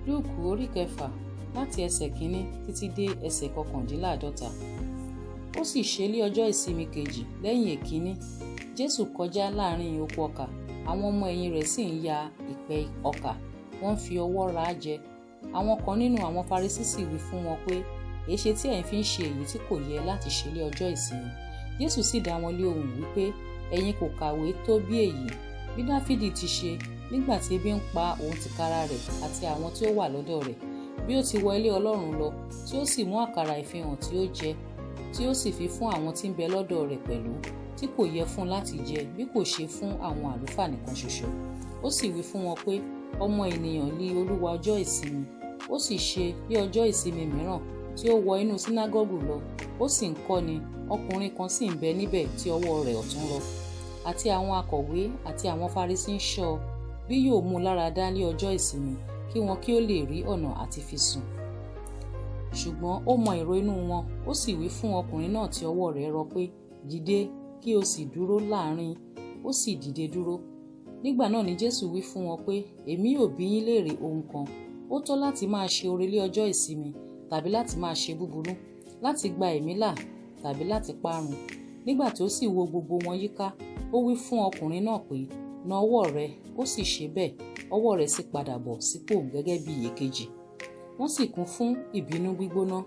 Lúùkù orí kẹfà, láti ẹsẹ̀ kínní títí dé ẹsẹ̀ 49. Ó sì ṣe lé ọjọ́ ìsinmi kejì lẹ́yìn èkínní, Jésù kọjá láàrin oko ọkà, àwọn ọmọ ẹ̀yìn rẹ̀ sì ń ya ìpẹ́ ọkà, wọ́n ń fi ọwọ́ ra á jẹ. Àwọn kan nínú àwọn Farisí sì wí fún wọn pé, èéṣe tí ẹ̀yin fi ń ṣe èyí tí kò yẹ láti ṣe lé ọjọ́ ìsinmi? Jésù sì dá wọn lé ohùn wípé, ẹ̀yin kò kàwé tó bí èyí, bí Dáfídì ti ṣe nígbà tí ebi ń pa òun tìkára rẹ̀ àti àwọn tí ó wà lọ́dọ̀ rẹ̀, bí ó ti wọ ilé Ọlọ́run lọ, tí ó sì mú àkàrà ìfihàn tí ó jẹ, tí ó sì fi fún àwọn tí ń bẹ lọ́dọ̀ rẹ̀ pẹ̀lú, tí kò yẹ fún láti jẹ bí kò ṣe fún àwọn àlùfáà nìkan ṣoṣo. Ó sì wí fún wọn pé, ọmọ ènìyàn li Olúwa ọjọ́ ìsinmi. Ó sì ṣe ní ọjọ́ ìsinmi mìíràn tí ó wọ inú sínágọ́gù lọ, ó sì ń kọ́ni, ọkùnrin kan sì ń bẹ níbẹ̀ tí ọwọ́ rẹ̀ ọ̀tún rọ. Àti àwọn akọ̀wé àti àwọn Farisí ń ṣọ́ bí yóò mú lára dá ní ọjọ́ ìsinmi, kí wọn kí ó lè rí ọ̀nà àti fi sùn. Ṣùgbọ́n ó mọ èrò inú wọn, ó sì wí fún ọkùnrin náà tí ọwọ́ rẹ̀ rọ pé, dìde kí o sì dúró láàrin. Ó sì dìde dúró. Nígbà náà ni Jésù wí fún wọn pé, èmi ò bi yín léèrè ohun kan. Ó tọ́ láti máa ṣe oore lé ọjọ́ ìsinmi tàbí láti máa ṣe búburú, láti gba ẹ̀mí là tàbí láti parun? Nígbà tí ó sì wo gbogbo wọn yíká, ó wí fún ọkùnrin náà pé, na ọwọ́ rẹ. Ó sì ṣe bẹ́ẹ̀, ọwọ́ rẹ̀ sì padà bọ̀ sípò gẹ́gẹ́ bí èkejì. Wọ́n sì kún fún ìbínú gbígbóná.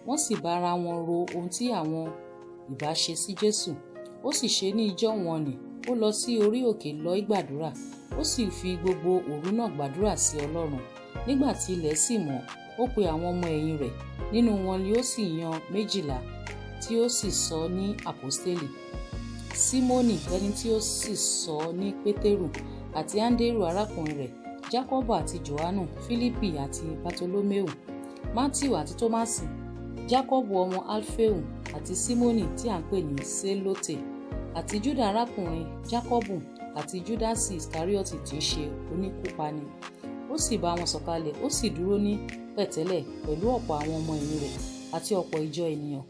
Wọ́n sì bá ara wọn ro ohun tí àwọn ìbá ṣe sí Jésù. Ó sì ṣe ní ijọ́ wọn nì, ó lọ sí orí òkè lọ gbàdúrà, ó sì fi gbogbo òru náà gbàdúrà sí Ọlọ́run. Nígbà tí ilẹ̀ sì mọ́, ó pe àwọn ọmọ ẹ̀yìn rẹ̀, nínú wọn ni ó sì yan 12, tí ó sì sọ ní àpọ́stélì. Símónì, ẹni tí ó sì sọ ní Pétérù, àti Áńdérù arákùnrin rẹ̀, Jákọ́bù àti Jòhánù, Fílípì àti Bátólómẹ́ù, Mátíù àti Tómásì, Jákọ́bù ọmọ Alfeu àti Símónì tí à ń pè ní Sélótè, àti Júdà arákùnrin Jákọ́bù, àti Júdásì Iskariọ́tì tí í ṣe oníkúpani. Ó sì bá wọn sọ̀kalẹ̀, ó sì dúró ní pẹ̀tẹ́lẹ̀ pẹ̀lú ọ̀pọ̀ àwọn ọmọ ẹ̀yìn rẹ̀ àti ọ̀pọ̀ ìjọ ènìyàn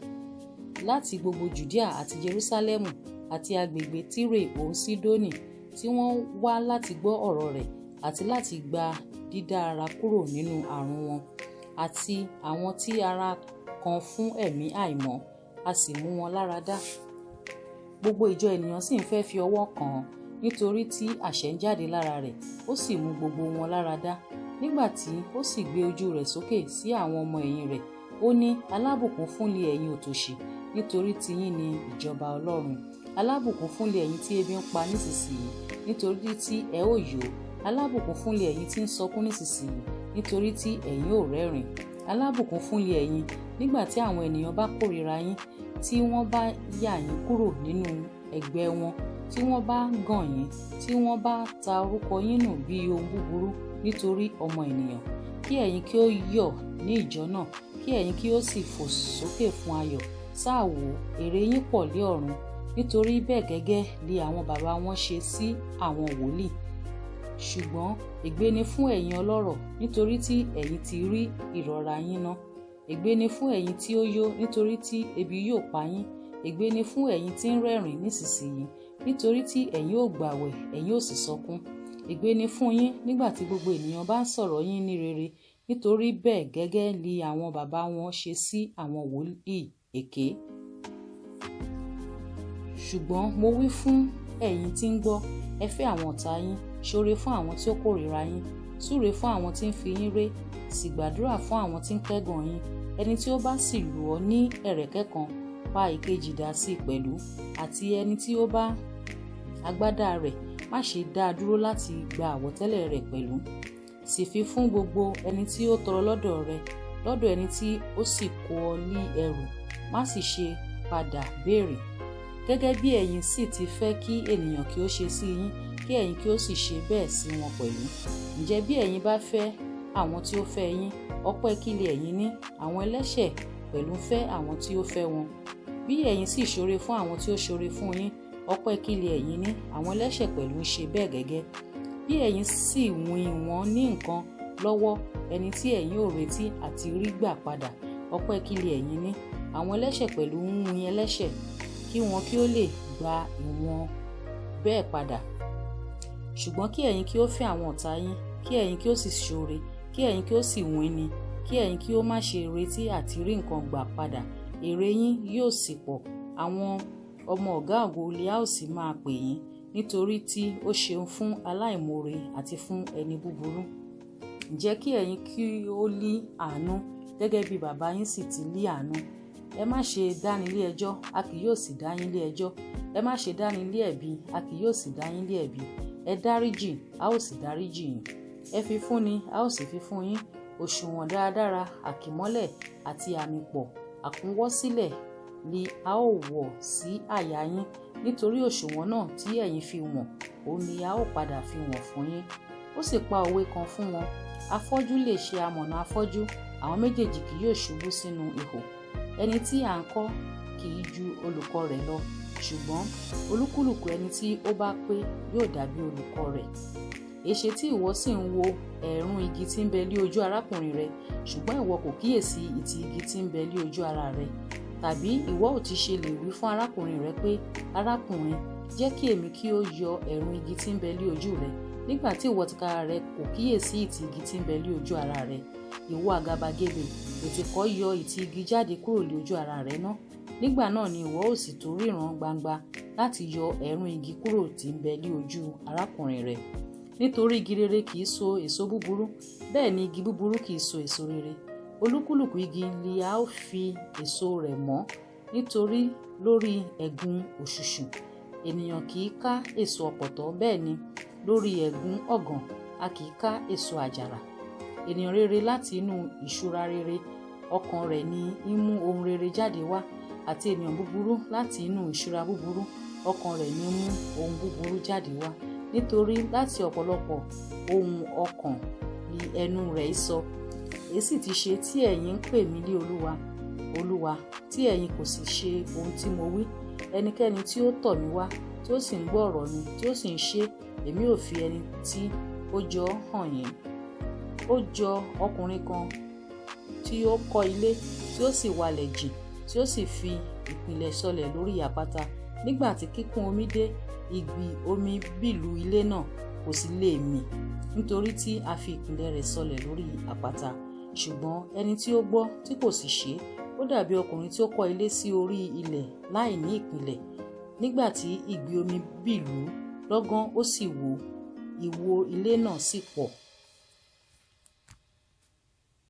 láti gbogbo Jùdíà àti Jerúsálẹ́mù àti agbègbè Tírè òun Sídónì, tí wọ́n wá láti gbọ́ ọ̀rọ̀ rẹ̀ àti láti gba dídá ara kúrò nínú àrùn wọn, àti àwọn tí ara kan fún ẹ̀mí àìmọ́, a sì mú wọn lára dá. Gbogbo ìjọ ènìyàn sì ń fẹ́ fi ọwọ́ kàn án, nítorí tí àṣẹ ń jáde lára rẹ̀, ó sì mú gbogbo wọn lára dá. Nígbà tí ó sì gbé ojú rẹ̀ sókè sí àwọn ọmọ ẹ̀yìn rẹ̀, ó ní, alábùkún fún li ẹ̀yin òtòṣì, nítorí tiyín ni ìjọba Ọlọ́run. Alábùkún fún li ẹ̀yin tí ebi ń pa nísinsìnyí, nítorí tí ẹ ó yó. Alábùkún fún li ẹ̀yin tí ń sọkún nísinsìnyí, nítorí tí ẹ̀yin ó rẹ́rìn. Alábùkún fún li ẹ̀yin nígbà tí àwọn ènìyàn bá kórìíra yín, tí wọ́n bá yà yín kúrò nínú ẹgbẹ́ wọn, tí wọ́n bá gàn yín, tí wọ́n bá ta orúkọ yín nù bí ohun búburú nítorí ọmọ ènìyàn. Kí ẹ̀yin kí ó yọ̀ ní ìjọ náà, kí ẹ̀yin kí ó sì fò sókè fún ayọ̀. Sáà wò, èrè yín pọ̀ lé ọ̀run, nítorí bẹ́ẹ̀ gẹ́gẹ́ li àwọn baba wọn ṣe sí àwọn wòlíì. Ṣùgbọ́n ègbé ni fún ẹ̀yin ọlọ́rọ̀, nítorí tí ẹ̀yin ti rí ìrọ̀rà yín ná. Ègbé ni fún ẹ̀yin tí ó yó, nítorí tí ebi yóò pa yín. Ègbé ni fún ẹ̀yin tí ń rẹ́rìn nísinsìnyí, nítorí tí ẹ̀yin ó gbààwẹ̀, ẹ̀yin ó sì sọkún. Ègbé ni fún yín nígbà tí gbogbo ènìyàn bá ń sọ̀rọ̀ yín ní rere, nítorí bẹ́ẹ̀ gẹ́gẹ́ li àwọn baba wọn ṣe sí àwọn wòlíì èké. Ṣùgbọ́n mo wí fún ẹ̀yin tí ń gbọ́, ẹ fẹ́ àwọn ọ̀tá yín, ṣoore fún àwọn tí ó kórìíra yín, súre fún àwọn tí ń fi yín ré, sì gbàdúrà fún àwọn tí ń kẹ́gàn yín. Ẹni tí ó bá sì lù ọ́ ní ẹ̀rẹ̀kẹ́ kan, pa ìkejì dà sí pẹ̀lú, àti ẹni tí ó bá agbádá rẹ̀, má ṣe dá a dúró láti gba àwọ̀tẹ́lẹ̀ rẹ̀ pẹ̀lú. Sì fi fún gbogbo ẹni tí ó tọrọ lọ́dọ̀ rẹ, lọ́dọ̀ ẹni tí ó sì kó ọ lí ẹrù, má sì ṣe padà béèrè. Gẹ́gẹ́ bí ẹ̀yin sì ti fẹ́ kí ènìyàn kí ó ṣe sí yín, kí ẹ̀yin kí ó sì ṣe bẹ́ẹ̀ sí wọn pẹ̀lú. Ǹjẹ́ bí ẹ̀yin bá fẹ́ àwọn tí ó fẹ́ yín, ọpẹ́ kí lè ẹ̀yin ní? Àwọn ẹlẹ́ṣẹ̀ pẹ̀lú ń fẹ́ àwọn tí ó fẹ́ wọn. Bí ẹ̀yin sì ṣoore fún àwọn tí ó ṣoore fún yín, ọpẹ́ kí lè ẹ̀yin ní? Àwọn ẹlẹ́ṣẹ̀ pẹ̀lú ń ṣe bẹ́ẹ̀ gẹ́gẹ́. Bí ẹ̀yin sì wín wọ́n ní nǹkan lọ́wọ́ ẹni tí ẹ̀yin ò retí àti rí gbà padà, ọpẹ́ kí lè ẹ̀yin ní? Àwọn ẹlẹ́ṣẹ̀ pẹ̀lú ń wín ẹlẹ́ṣẹ̀, kí wọn kí ó lè gba ìwọ̀n bẹ́ẹ̀ padà. Ṣùgbọ́n kí ẹ̀yin kí ó fẹ́ àwọn ọ̀tá yín, kí ẹ̀yin kí ó sì ṣoore, kí Kí ẹ̀yin kí ó sì wín ni, kí ẹ̀yin kí ó má ṣe retí àti rí nǹkan gbà padà, èrè yín yóò sì pọ̀. Àwọn ọmọ ọ̀gá ògo li a ó sì máa pè yín, nítorí tí ó ṣeun fún aláìmoore àti fún ẹni búburú. Ǹjẹ́ kí ẹ̀yin kí ó lí àánú, gẹ́gẹ́ bí baba yín sì ti lí àánú. Ẹ má ṣe dáni lé ẹjọ́, a kì yóò sì dá yín lé ẹjọ́. Ẹ má ṣe dáni lé ẹ̀bi, a kì yóò sì dá yín lé ẹ̀bi. Ẹ dáríjì, a ó sì dáríjì yín. Ẹ fi fúnni, a ó sì fi fún yín. Òṣùwọ̀n dáradára, àkìmọ́lẹ̀ àti àmì pọ̀, àkúnwọ́sílẹ̀ ni a ó wọ̀ sí àyà yín, nítorí òṣùwọ̀n náà tí ẹ̀yin fi wọ̀n, òun ni a ó padà fi wọ̀n fún yín. Ó sì pa òwe kan fún wọn. Afọ́jú lè ṣe amọ̀nà afọ́jú, àwọn méjèèjì kì yóò ṣubú sínú ihò. Ẹni tí à ń kọ́ kì í ju olùkọ́ rẹ̀ lọ, ṣùgbọ́n olúkúlùkù ẹni tí ó bá pé yóò dàbí olùkọ́ rẹ̀. Èéṣe tí ìwọ sì ń wo ẹ̀ẹ̀rún igi tí ń bẹ lé ojú arákùnrin rẹ, ṣùgbọ́n ìwọ kò kíyèsí ìtì igi tí ń bẹ lé ojú ara rẹ? Tàbí ìwọ ò ti ṣe lè wí fún arákùnrin rẹ pé, arákùnrin, jẹ́ kí èmi kí ó yọ ẹ̀ẹ̀rún igi tí ń bẹ lé ojú rẹ, nígbà tí ìwọ tìkára rẹ kò kíyèsí ìtì igi tí ń bẹ lé ojú ara rẹ? Ìwọ àgàbàgebè, tètè kọ́ yọ ìtì igi jáde kúrò lé ojú ara rẹ ná. Nígbà náà ni ìwọ ó sì tó ríran gbangba láti yọ ẹ̀ẹ̀rún igi kúrò tí ń bẹ lé ojú arákùnrin rẹ. Nítorí igi rere kì í so èso búburú, bẹ́ẹ̀ ni igi búburú kì í so èso rere. Olúkúlùkù igi ni a ó fi èso rẹ̀ mọ̀, nítorí lórí ẹ̀gún òṣùṣù ènìyàn kì í ká èso ọ̀pọ̀tọ́, bẹ́ẹ̀ ni lórí ẹ̀gún ọ̀gàn a kì í ká èso àjàrà. Ènìyàn rere láti inú ìṣúra rere ọkàn rẹ̀ ni í mú ohun rere jáde wá, àti ènìyàn búburú láti inú ìṣúra búburú ọkàn rẹ̀ ni í mú ohun búburú jáde wá. Nítorí láti ọ̀pọ̀lọpọ̀ ohun ọkàn ni ẹnu rẹ̀ sọ. Èéṣì ti ṣe tí ẹ̀yin ń pè mí lé Olúwa, Olúwa, tí ẹ̀yin kò sì ṣe ohun tí mo wí? Ẹnikẹ́ni tí ó tọ̀ mí wá, tí ó sì ń gbọ́ ọ̀rọ̀ mi, tí ó sì ń ṣe, èmi ò fi ẹni tí ó jọ hàn yín. Ó jọ ọkùnrin kan tí ó kọ́ ilé, tí ó sì walẹ̀ jìn, tí ó sì fi ìpìlẹ̀ sọlẹ̀ lórí àpáta. Nígbà tí kíkún omi dé, ìgbì omi bìlù ilé náà, kò sì lè mì, nítorí tí a fi ìpìlẹ̀ rẹ̀ sọlẹ̀ lórí àpáta. Ṣùgbọ́n ẹni tí ó gbọ́ tí kò sì ṣe, ó dàbí ọkùnrin tí ó kọ́ ilé sí orí ilẹ̀ láì ní ìpìlẹ̀. Nígbà tí ìgbì omi bìlù lọ́gán, ó sì wó, ìwó ilé náà sì pọ̀.